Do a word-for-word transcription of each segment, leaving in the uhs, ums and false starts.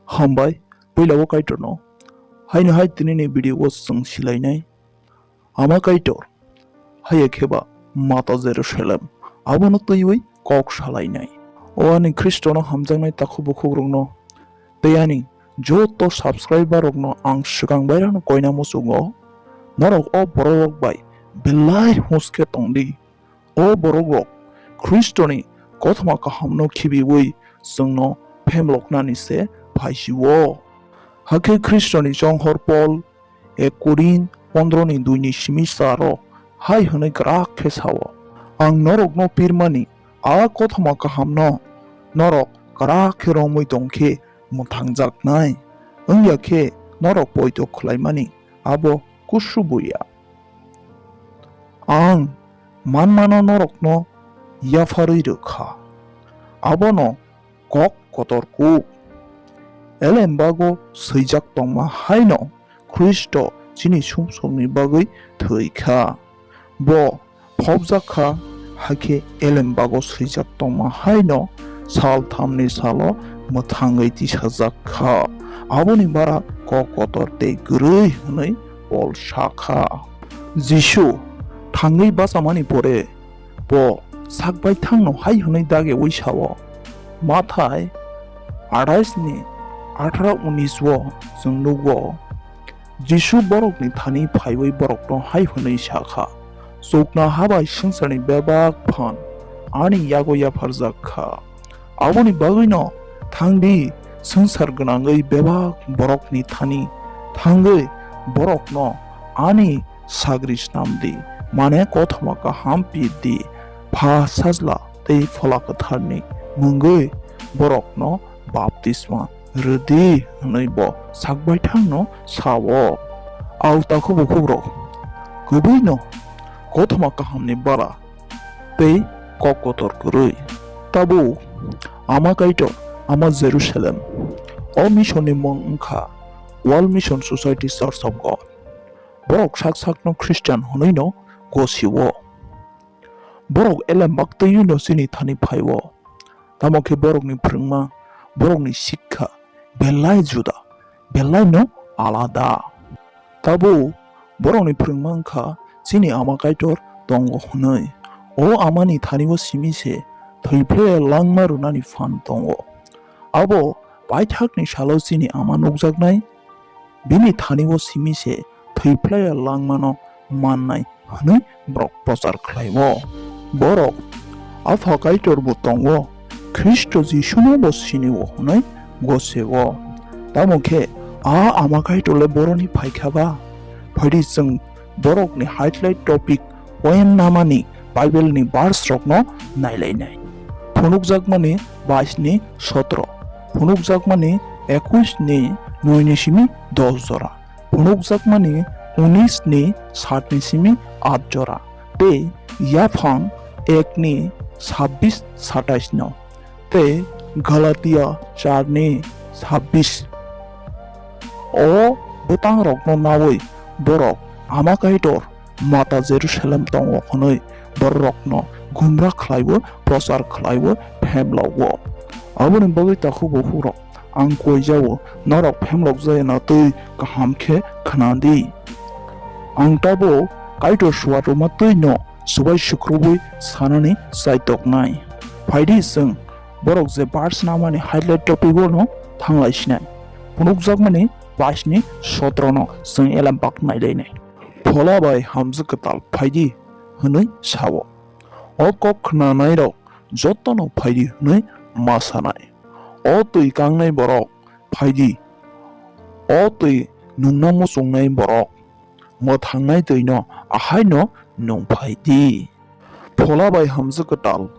Hambai, puila o Kaitorno. Haino hai tinini video o chwng silainai. Ama Kaitor, haiya kheba mata Jerusalem, abono twiwi kok salainai. O ani Khristono hamjaknai takhuk bukhukrokno tei ani joto subscriber rokno ang swkang bairano koina muchungo, norok o borokrok bai belai hus khe tongdi. O borokrok Khristoni kothoma kahamno khibiwi chwngno phemloknani se phaisio. Hakhe Khristoni chonghor Pol ek Korinth pondro ni dui ni simi charo hai hwnwi kwrak khe sao, "Ang norokno pirmani a kothoma kahamno norok kwrak khe romwi tong khe mwthangjaknai wngya khe norok poito khlaimani abo kusu buya. Ang manmano norokno yapharwi rw kha, abono kok kotor kuk. Elembago swijak tongma haino Khristo chini sumsokni bagwi thwi kha. Bo phobjak kha, hakhe elembago swijak tongma haino sal thamni salo mwthangwi tisajak kha. Aboni bara kok kotor tei kwrwi hwnwi Pol sa kha." Jisu thangwi bachamani pore bo sak baithangno hai hwnwi dageui sao. Mathai athais ni atharo unis o chwng nugo, Jisu borokni thani phaiwi borokno hai hwnwi sa kha, "Chuknoha bai swngcharni bebak phan ani yago yapharjak kha. Aboni bagwino thang di, swngchar gwnangwi bebak borokni thani thangwi borokno ani sagri snam di, mane kothoma kaham pir di, Pha, Sajla tei Phola Kwtharni mungwi borokno baptisma rw di," hwnwi bo sak baithangno sao. Au takhuk bukhukrok, kwbwino kothoma kahamni bara tei kok kotor kwrwi. Tabuk Ama Kaitor, Ama Jerusalem. O mission ni mung wngkha World Mission Society Church of God. Borok sak sakno Christian hwnwino gosio. Borok elem baktwino chini thani phaio. Tamo khe borokni phrwngma, borokni sikha belai juda, belaino alada. Tabuk borokni phrwngma wngkha chini Ama Kaitor tongo hwnwi. O Amani thani o simi se thwi phlai langma rwnani phan tongo. Abo paithakni salo chini Ama nukjaknai, bini thani o simi se thwi phlai langmano mannai hwnwi borok prochar khlaio. Borok Apha Kaitor bo tongo, Khristo Jisuno bo sinio hwnwi gosio. Tamo khe a Ama Kaitor le boroni phaikha ba? Phaidi chwng borokni highlight topic poem namani Bible ni verse rokno nailainai. Phunukjakmani bais ni sotro, phunukjakmani ekush ni noi ni simi dos jora, phunukjakmani unis ni sat ni simi at jora, tei yaphang ek ni sabbish satais no, tei Galatia char ni sabbish. O bwtang rokno naui borok Ama Kaitor mata Jerusalem tongo hwnwi bororokno gumra khlaiwi prochar khlaiwi phemlao. Aboni bagwi takhuk bukhukrok, ang koijao, norok phemlok jaya na twi kaham khe khna di. Ang tabuk Kaitor suar rwma twi no swbai sukrubwi sanani chaitoknai. Phaidi chwng borok je verse namani highlight topic o no thanglai sinai. Phunukjakmani bais ni sotro no chwng elem bak nailainai. Phola bai hamjwk kwtal phaidi hwnwi sao. O kok khnanairok jotono phaidi hwnwi ma sanai. O twi kangnai borok phaidi. O twi nungna muchungnai borok mwthangnai twino ahaino nung phaidi. Phola bai hamjwk kwtal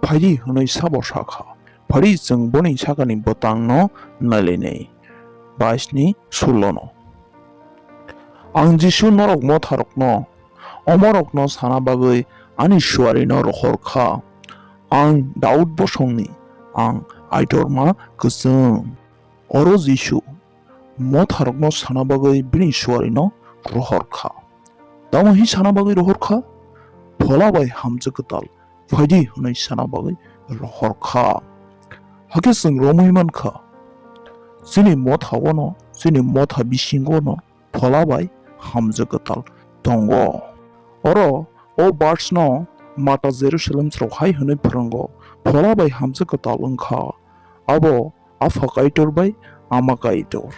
phaidi hwnwi sabo sakha. Phari chwng boni sakani bwtangno nailainai. Bais ni sullo no. Ang Jisu norok motharokno, omorokno sana bagwi ani suarino rohor kha. Ang Daud bosongni, ang Aitorma kwchwng. Oro Jisu motharokno sana bagwi bini suarino rohor kha. Tamo hi sana bagwi rohor kha? Phola bai hamjwk kwtal phaidi hwnwi sana bagwi rohor kha. Hakhe chwng romwi man kha, chini motha-o no, chini motha bisingo no Phola bai hamjwk kwtal tongo. Oro o verse no Mata Jerusalem rok hai hwnwi phwrwngo, Phola bai hamjwk kwtal wngkha. Abo Apha Kaitor bai Ama Kaitor.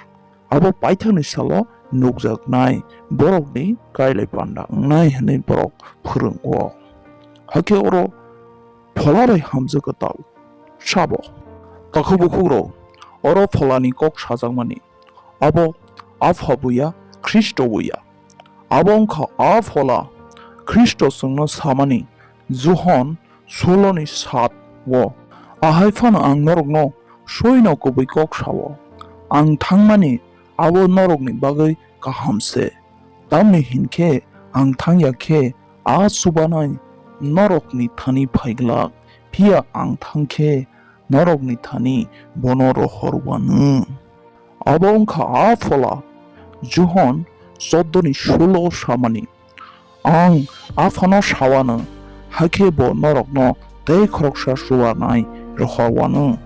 Abo paithakni salo nukjaknai borokni kailai panda wngnai hwnwi borok phwrwngo. Hakhe oro Phola bai hamjwk kwtal sabo. Takhuk bukhukrok, oro Pholani kok sajakmani, abo Apha buya, Khristo buya. Abo wngkha a Phola, Khristo chwngno samani, Johon suloni sat o. Ahai phano ang norokno soino kubui kok sao, ang thangmani abo norokni bagwi kaham se. Tamni hinkhe ang thangya khe a Chubanai norokni thani phaiglak, phiya ang thang khe norokni thani bono rohorwano. Abo wngkha a Phola, Johon choddo ni sulo samani. Ang Aphano sawano, hakhe bo norokno tei khoroksa chubanai rohorwano.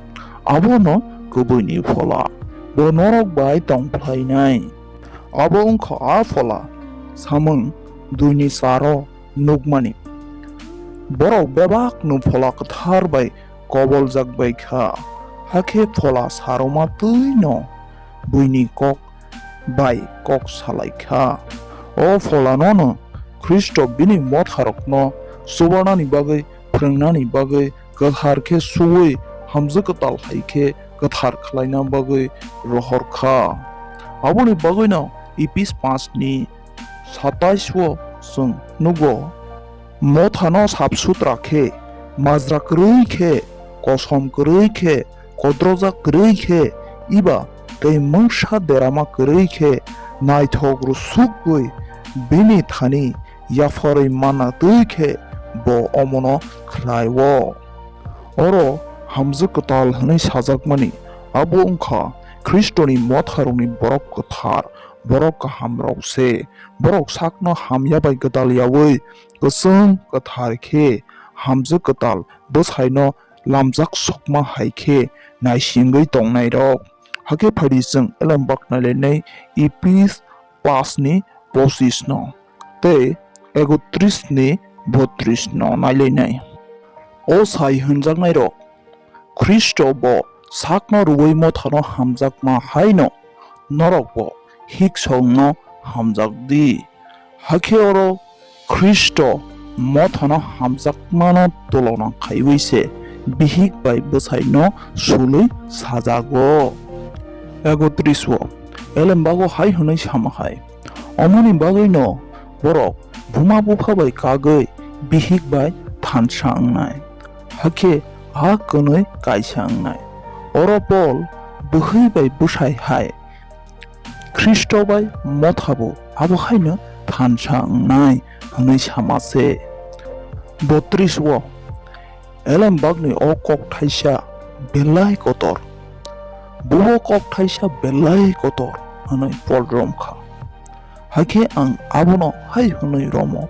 Abono kubuini Phola, bo norok bai tongphlainai. Abo wngkha a Phola, samung duini charo nukmani. Borok bebakno Phola Kwthar bai koboljak bai kha, hakhe Phola saroma twi'-no buini kok bai kok salai kha. O Pholanono Khristo bini motharokno chubanani bagwi, phrwngnani bagwi, kwthar khe su-ui, hamjwk kwtal hai khe kwthar khlaina bagwi rohor kha. Aboni bagwino Ephes panch ni satais o chwng nugo, mothano sap sutra khe, majra kwrwi khe, kosom kwrwi khe, kodrojak kwrwi khe, iba tei mungsa derama kwrwi khe, naithok rusukgwi bini thani yapharwi manna twi khe bo omono khlai-o. Oro hamjwk kwtal hwnwi sajakmani abo wngkha Khristoni motharokni borok kwthar, borok kahamrok se. Borok sakno hamya bai gwdal yaui kwchwng kwthar khe hamjwk kwtal bwsaino lamjak sokma hai khe naisingwi tongnairok. Hakhe phaidi chwng elembak nailainai Ephes pash ni pochis no tei ekotris ni botris no nailainai. O sai hwnjaknairok, Khristo bo sakno rwui mothano hamjakma haino norokbo hiksongno hamjak di. Hakhe oro Khristo mothano hamjakmano tulona khaiwi se bihik bai bwsaino sulwi sajago. Ekotris o elembago hai hwnwi sama hai, omoni bagwino borok buma bupha bai kagwi bihik bai thansa wngnai, hakhe a kwnwi kaisa wngnai. Oro Pol bwhwi bai bwsai hai Khristo bai mothabo abo haino thansa wngnai hwnwi sama se. Botris o elembakni o kokthaisa belai kotor, bo kokthaisa belai kotor hwnwi Pol rom kha. Hakhe ang abono hai hwnwi romo,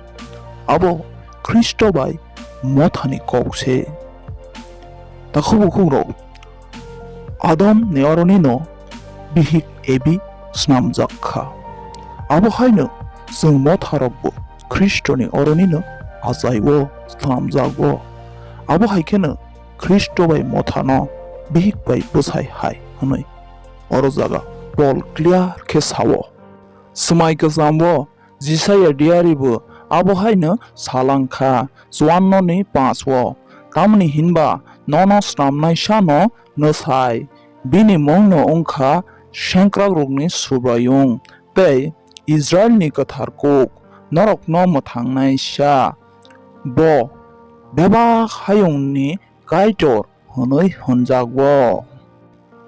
abo Khristo bai mothani kok se. Takhuk bukhukrok, Adam ni aronino bihik Evi snamjak kha. Abo haino chwng motharokbo Khristoni aronino achai-o snamjago. Abo hai kheno Khristo bai mothano bihik bai bwsai hai hwnwi oro jaga Pol clear khe sao. Swmai kwcham o Jisaiya diari bo abo haino salang kha, chuanno ni panch o, tamni hinba nono snamnaisa no nwsai, bini mung no wngkha sengkrakrokni Subraiyung tei Israilni Kwthar Kuk, norokno mwthangnaisa. Bo bebak hayungni Kaitor hwnwi hwnjago.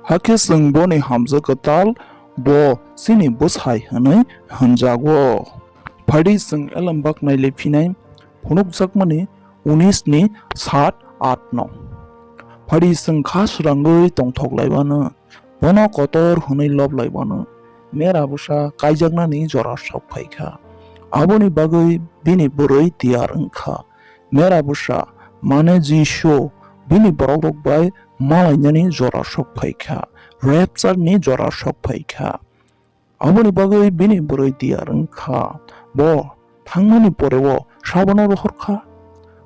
Hakhe chwng boni hamjwk kwtal, bo chini bwsai hwnwi hwnjago. Phaidi chwng elembak nailai phinai phunukjakmani unis ni sat at no. Phaidi chwng kha swrangwi tongthok laibano, bono kotor hwnwi lob laibano, mera bwsa kaijaknani jora sok phai kha. Aboni bagwi bini bwrwi tiyar wng kha. Mera bwsa, mane Jisu, bini borokrok bai malainani jora sok phai kha. rapture ni jora sok phai kha. Aboni bagwi bini bwrwi tiyar wng kha. Bo thangmani pore o sabono rohor kha,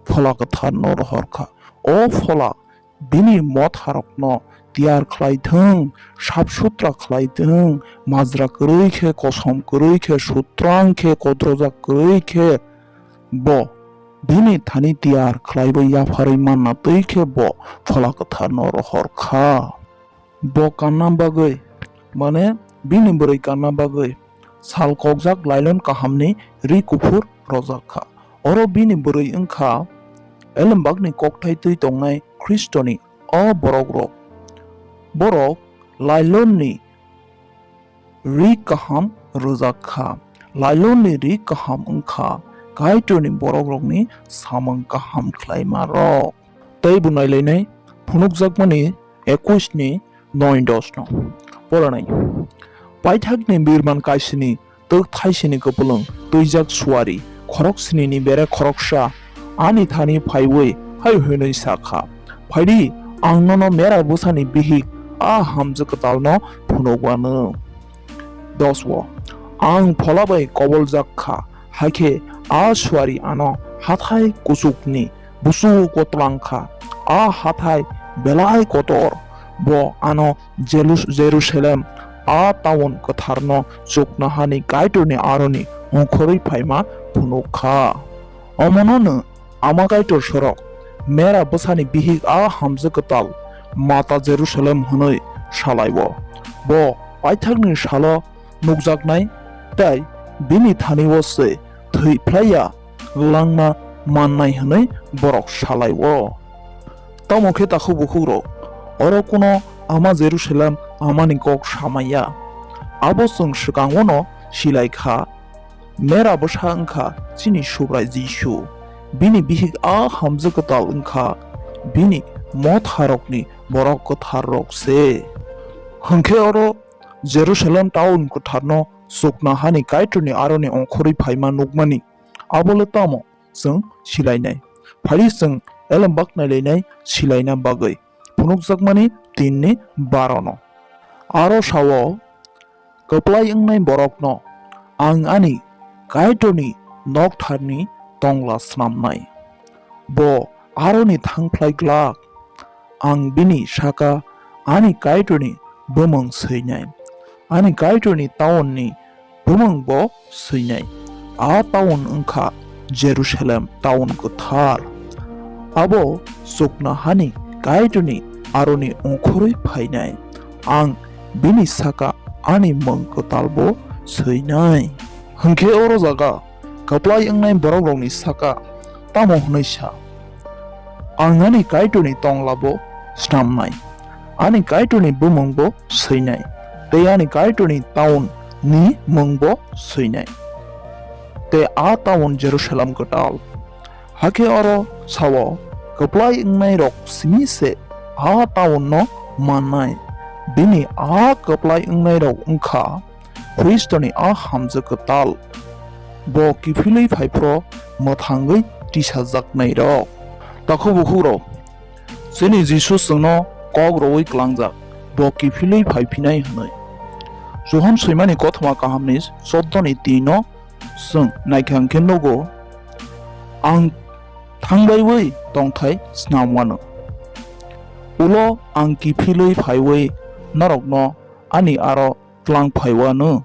Phola Kwtharno rohor kha. O Phola bini motharokno tiyar khlai thung, sap sutra khlai thung, majra kwrwi khe, kosom kwrwi khe, sutrang khe, kodrojak kwrwi khe, bo bini thani tiyar khlaiwi yapharwi manna twi khe bo Phola Kwtharno rohor kha. Bo kanna bagwi, mane bini bwrwi kanna bagwi sal kokjak lailon kahamni ri kuphur rojak kha. Oro bini bwrwi wng kha elembakni kokthai twi tongnai Khristoni o borokrok. Borok lailonni ri kaham rwjak kha. Lailonni ri kaham wng kha Kaitorni borokrokni samung kaham khlaimarok. Tei bo nailainai phunukjakmani ekush ni noi dos no poranai. Paithakni birman kaisini twk thaisini kwplwng twijak suari khorok sinini bere khoroksa ani thani phaiwi hai hwnwi sa kha, "Phaidi, ang nono mera bwsani bihik a hamjwk kwtalno phunuk anw." Dos o, ang phola bai koboljak kha, hakhe a suari ano hathai kuchukni busugo twlang kha. A hathai belai kotor, bo ano Jelus-, Jerusalem, a taun kwtharno chuknohani Kaitorni aroni ongkhorwi phaima phunuk kha. Omono nwng Ama Kaitor sorok, mera bwsani bihik a hamjwk kwtal mata Jerusalem hwnwi salai-o. Bo paithakni salo nukjaknai tei bini thani-o se thwi phlai ya langna mannai hwnwi borok salai-o. Tamo khe takhuk bukhukrok, oro kuno Ama Jerusalem Amani kok samaiya. Abo chwng swkango no silai kha. Mera bwsa wng kha chini Subrai Jisu. Bini bihik a hamjwk kwtal wng kha bini motharokni borok kwtharrok se. Hwnkhe oro Jerusalem taun kwtharno chuknohani Kaitorni aroni ongkhorwi phaima nukmani, abo le tamo chwng silainai? Phari chwng elembak nailainai silaina bagwi phunukjakmani tin ni baro no. Aro sao, kwplai wngnai borokno ang ani Kaitorni noktharni tongla snamnai. Bo aroni thangphlai glak. Ang bini saka ani Kaitorni bumung swinai. Ani Kaitorni taunni bumung bo swinai. A taun wngkha Jerusalem taun kwthar. Abo chuknohani Kaitorni aroni ongkhorwi phainai. Ang bini saka ani mung kwtalbo swinai. Hwnkhe oro jaga kwplai wngnai borokrokni saka tamo hwnwi sa, "Ang ani Kaitorni tongla bo snamnai, ani Kaitorni bumung bo swinai, tei ani Kaitorni taun ni mung bo swinai, tei a taun Jerusalem kwtal." Hakhe oro sao, kwplai wngnai rok simi se a taun no mannai, bini a kwplai wngnai rok wngkha Khristoni a hamjwk kwtal, bo kiphilwi phaiphro mwthangwi tisajaknairok. Takhuk bukhukrok, chini Jisu chwngno kok rwui klangjak, bo kiphilwi phaiphinai hwnwi. Johon swimani kothoma kahamni choddoni tino chwng naikha hwnkhe nugo, ang thangbaiwi tongthai snam wano. Ulo ang kiphilwi phaiwi norokno ani aro tlang phai wano.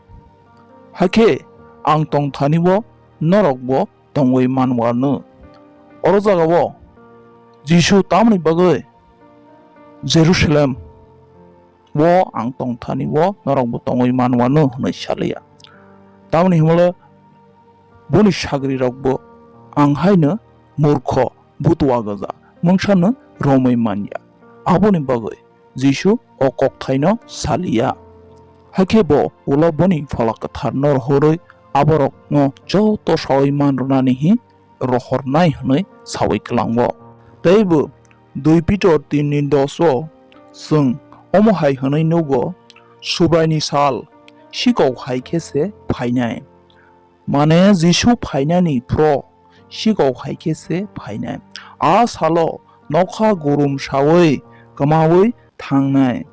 Hakhe ang tong thani-o norokbo tongwi man wano. Oro jagao Jisu tamoni bagwi Jerusalem o ang tong thani-o norokbo tongwi man wano hwnwi saliya. Tamoni hwnle boni sagrirokbo ang haino murkho, butua gwja, mungsano romwi manya. Aboni bagwi Jisu o kokthaino saliya. Hakhe bo ulo boni Phola Kwtharno rohorwi aborokno joto saui man rwnani hi rohornai hwnwi saui klango. Teibo dui Pitor tin ni dos o chwng omo hai hwnwi nugo, Subraini sal sikok hai khe se phainai. Mane Jisu phainani phro sikok hai khe se phainai. A salo nokha gurum saui kwmaui thangnai.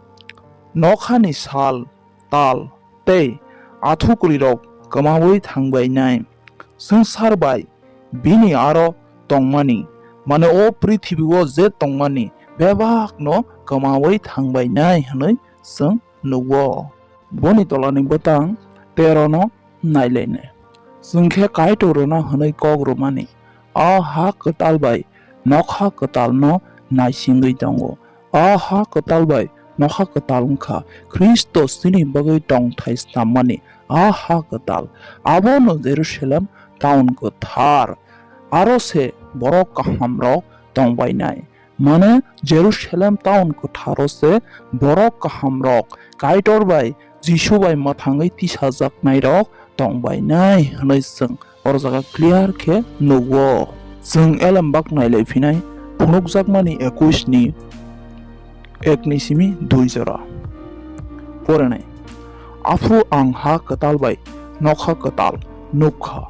Nokhani sal, tal tei athukurirok kwmaui thangbainai. Swngchar bai bini aro tongmani, mane o prithibi-o je tongmani bebakno kwmaui thangbainai hwnwi chwng nugo. Boni tolani bwtang tero no nailainai. Chwng khe Kaitor rwna hwnwi kok rwmani, a ha kwtal bai nokha kwtalno naisingwi tongo. A ha kwtal bai nokha kwtal wngkha Khristo chini bagwi tongthai snammani a ha kwtal. Abono Jerusalem town kwthar. Aro se borok kahamrok tongbainai. Mane Jerusalem town kwtharo se borok kahamrok Kaitor bai Jisu bai mwthangwi tisajaknairok tongbainai hwnwi chwng oro jaga clear khe nugo. Chwng elembak nailai phinai phunukjakmani ekush ni ek ni simi dui jora porinai. Aphuru ang ha kwtal bai nokha kwtal nukha.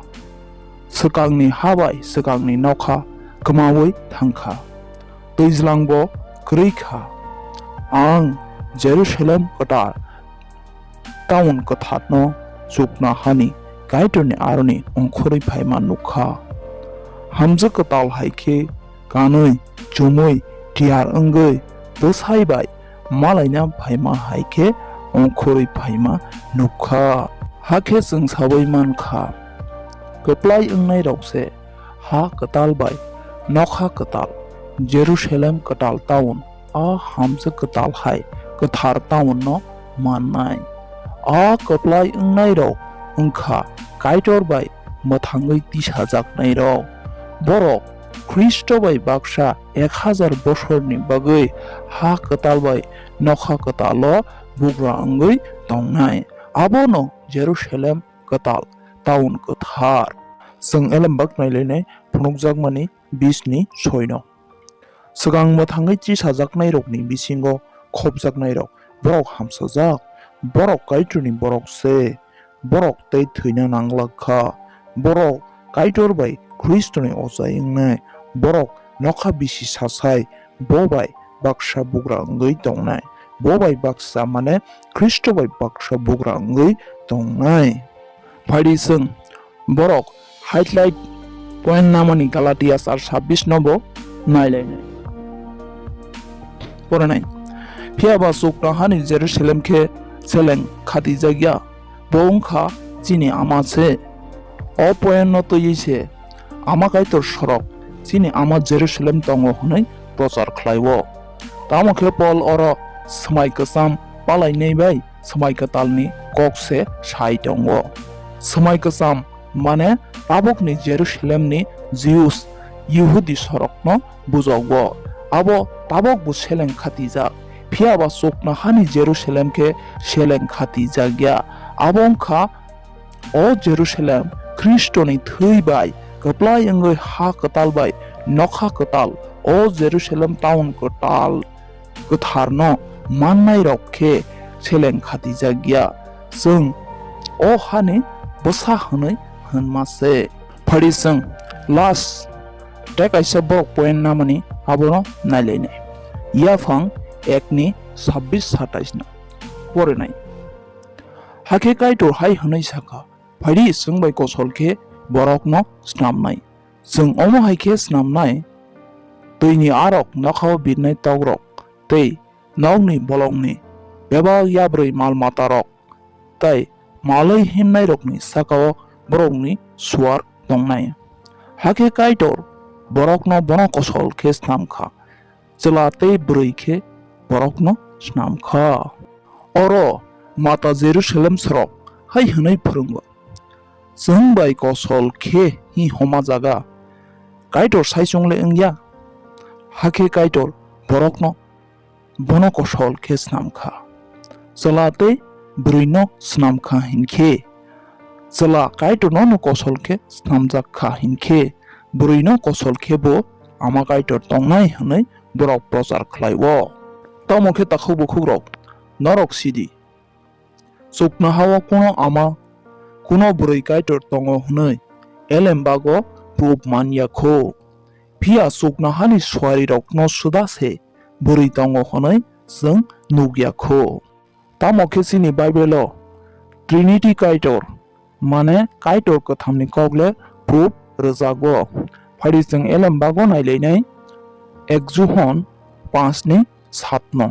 Swkangni ha bai swkangni nokha kwmaui thangkha. Twijlangbo kwrwi kha. Ang Jerusalem kwtal, town kwtharno chukna hani Kaitorni aroni ongkhorwi phaima nukha. Hamjwk kwtal hai khe kanwi, chumui, tiyar wngwi bwsai bai malaina phaima hai khe ongkhorwi phaima nukha. Hakhe chwng saui mankha, kwplai wngnairok se ha kwtal bai nokha kwtal, Jerusalem kwtal town, a hamjwk kwtal hai kwthar town no mannai. A kwplai wngnairok wngkha Kaitor bai mwthangwi tisajaknairok. Borok Khristo bai baksa ek hazar bosorni bagwi ha kwtal bai nokha kwtalo bugra wngwi tongnai. Abono Jerusalem kwtal, town kwthar. Chwng elembak nailainai phunukjakmani bish ni soi no. Swkang mwthangwi chisajaknairokni bisingo khopjaknairok, borok hamsajak, borok Kaitorni borok se, borok tei thwina nanglak kha, borok Kaitor bai Khristoni ochai wngnai, borok nokha bisi sasai, bo bai baksa bugra wngwi tongnai, bo bai baksa mane Khristo bai baksa bugra wngwi tongnai. Phaidi chwng borok highlight point namani Galatia char sabbish no bo nailainai. Porinai. Phiya ba chuknohani Jerusalem khe seleng khatijak ya, bo wngkha chini ama se. O point no twiwi se Ama Kaitor sorok chini ama Jerusalem tongo hwnwi prochar khlai-o. Tamo khe Pol oro swmai kwcham palainai bai swmai kwtalni kok se sai tongo. Swmai kwcham mane tabukni Jerusalemni Jews, Yihudi sorokno bujogo. Abo tabukbo seleng khatijak. Phiya ba chuknohani Jerusalem khe seleng khatijak ya. Abo wngkha O Jerusalem, Khristoni thwi bai kwplai wngwi ha kwtal bai nokha kwtal, o Jerusalem town kwtal kwtharno mannairok khe seleng khatijak ya. Chwng o hani bwsa hwnwi hwnma se. Phari chwng last tei kaisa borok point namani abono nailainai. Yaphang ekni sabbish satais no porinai. Hakhe Kaitor hai hwnwi sakha, Phaidi chwng bai kosol khe borokno snamnai. Chwng omo hai khe snamnai, twini arok nokhao birnai tokrok tei nokni bolongni bebak yabrwi mal matarok tei malwi himnairokni sakao borokni suar tongnai. Hakhe Kaitor borokno bono kosol khe snam kha. Chwla tei bwrwi khe borokno snam kha. Oro mata Jerusalem sorok hai hwnwi phwrwngo, "Chwng bai kosol khe hi homa jaga? Kaitor saichung le wng ya?" Hakhe Kaitor borokno bono kosol khe snam kha. Chwla tei bwrwino snam kha hinkhe, chwla Kaitorno no kosol khe snamjak kha hinkhe, bwrwino kosol khe bo Ama Kaitor tongnai hwnwi borok prochar khlai-o. Tamo khe takhuk bukhukrok, norok sidi, chuknohao kuno ama, kuno bwrwi Kaitor tongo hwnwi elembago proof man ya kho. Phiya chuknohani suarirokno suda se bwrwi tongo hwnwi chwng nuk ya kho. Tamo khe chini Bible-o Trinity Kaitor, mane Kaitor kwthamni kok le proof rwjago. Phai di chwng elem bago nailainai ek Johon panch ni saat no.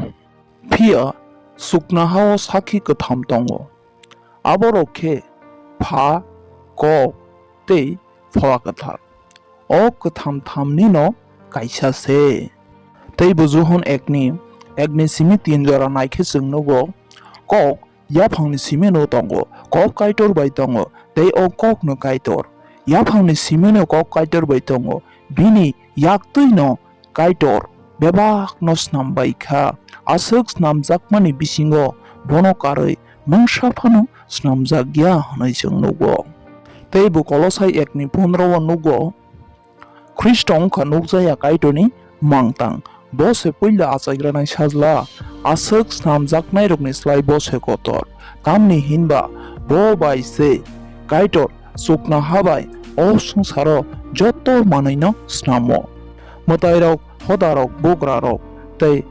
Phiya chuknoha-o sakhi kwtham tongo. Aborok khe Pha, Kok tei Phola Kwthar. O kwtham thamni no kaisa se. Tei bo Johon ek ni, ek ni simi tin jora nai khe chwng nugo, Kok yaphang ni simi no tongo, Kok Kaitor bai tongo, tei o Kok no Kaitor yaphang ni simi no Kok Kaitor bai tongo, bini yak twi no Kaitor bebak no snam bai kha. Aswk snamjakmani bisingo bono karwi mungsa phano snamjak ya hwnwi chwng nugo. Tei bo Kolosai ek ni pondro o nugo, Khristo wngkha nukjaya Kaitorni mangtang. Bo se puila achaigrani sajla. Aswk snamjaknairokni slai bo se kotor. Tamni hinba bo bai se Kaitor chuknoha bai o swngcharo joto manwino snamo. Mwtairok, hodarok, bugrarok tei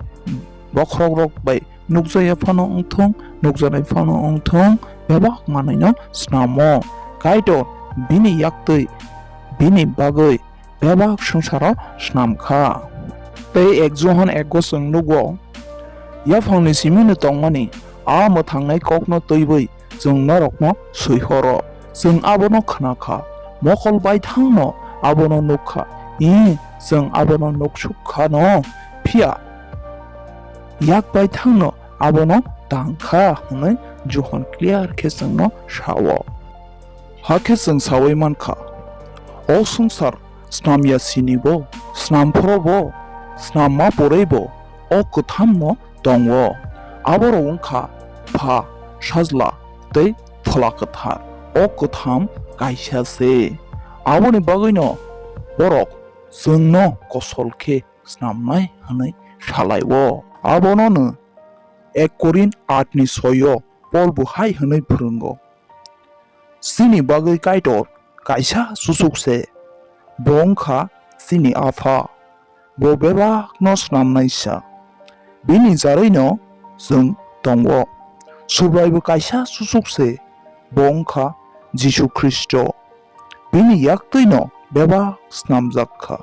bokhorokrok bai nukjaya phano wngthung, nukjanai phano wngthung, bebak manwino snamo. Kaitor bini yaktwi, bini bagwi bebak swngcharo snam kha. Tei ek Johon ego chwng nugo, yaphangni simino tongmani a mwthangnai kokno twiwi chwng norokno swi horo. Chwng abono khna kha, mokol baithangno abono nuk kha, i, chwng abono nuksuk kha no, phiya yak baithangno abono tang kha hwnwi Johon clear khe chwngno sao. Hakhe chwng saui man kha, o swngchar snam ya sini bo, snam phoro bo, snam ma porei bo, o kwtham no tongo. Aborok wng kha Pha, Sajla tei Phola Kwthar. O kwtham kaisa se. Aboni bagwino borok chwngno kosol khe snamnai hwnwi salai-o. Abono no ek Korin aat ni soi o Pol bo hai hwnwi phwrwngo, chini bagwi Kaitor kaisa chuchuk se, bo wng kha chini Apha. Bo bebakno snamnaisa, bini jarwino chwng tongo. Subraibo kaisa chuchuk se, bo wng kha Jisu Khristo. Bini yaktwino bebak snamjak kha,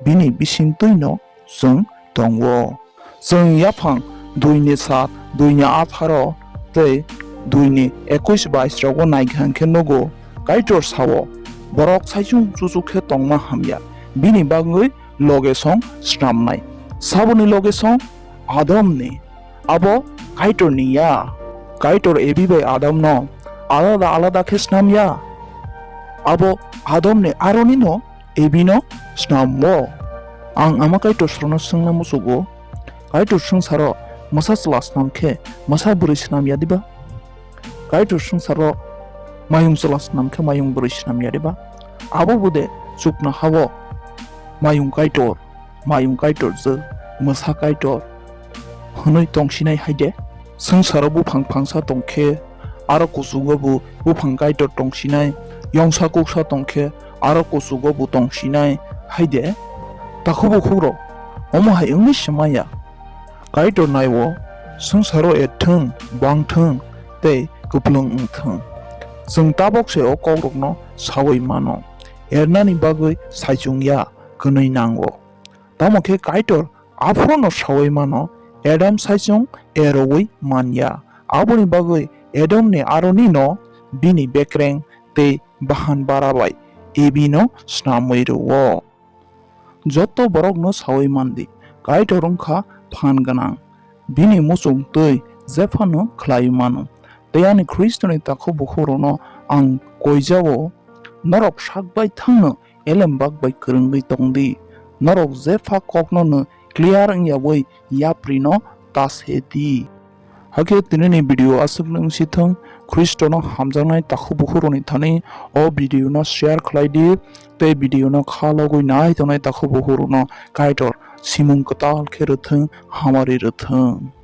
bini bisingtwino chwng tongo. Chwng yaphang dui ni sat, dui ni atharo tei dui ni ekush bais rogo naikha hwnkhe nugo, Kaitor sao, borok saichung chuchuk khe tongma hamya, bini bagwi loge song snamnai. Saboni loge song Adamni, abo Kaitorni ya. Kaitor Ebi bai Adamno alada alada khe snam ya. Abo Adamni aronino Ebino snamo. Ang ama Kaitor sorono swngna muchugo, Kaitor swngcharo mwsa chwla snam khe mwsa bwrwi snam ya diba? Kaitor swngcharo mayung chwla snam khe mayung bwrwi snam ya diba? Abo bude chuknoha-o mayung Kaitor, mayung Kaitor je mwsa Kaitor hwnwi tongsinai hai de? Swngcharo buphang phangsa tong khe, aro kuchugo bo buphang Kaitor tongsinai, yongsa kuksa tong khe, aro kuchugo bo tongsinai hai de? Takhuk bukhukrok, omo hai wngwi se maya. Kaitor nai-o, swngcharo erthwng, bangthwng tei kwplwng wngthwng. Chwng tabok se o kokrokno saui mano, ernani bagwi saichung ya, kwnwi nango. Tamo khe Kaitor aphuru no saui mano, Adam saichung eroui man ya. Aboni bagwi Adamni aroni no bini bekreng tei bahan bara bai Ebi no snamwi rw-o. Joto borokno saui man di, Kaitor wng kha phan gwnang, bini muchung twi jephano khlaiwi mano. Tei ani Khristoni takhuk bukhukrokno ang koijao, norok sak bai thangno elem bak bai kwrwngwi tong di. Norok jepha kokno no clear wng yaui yaprino ta se di. Hakhe tinini video aswk nung si thung, Khristono hamjaknai takhuk bukhukrokni thani o video no share khlai di, tei video no kha logwi nai tongnai takhuk bukhukrokno Kaitor simung kwtal khe rwthwng, hamari rwthwng.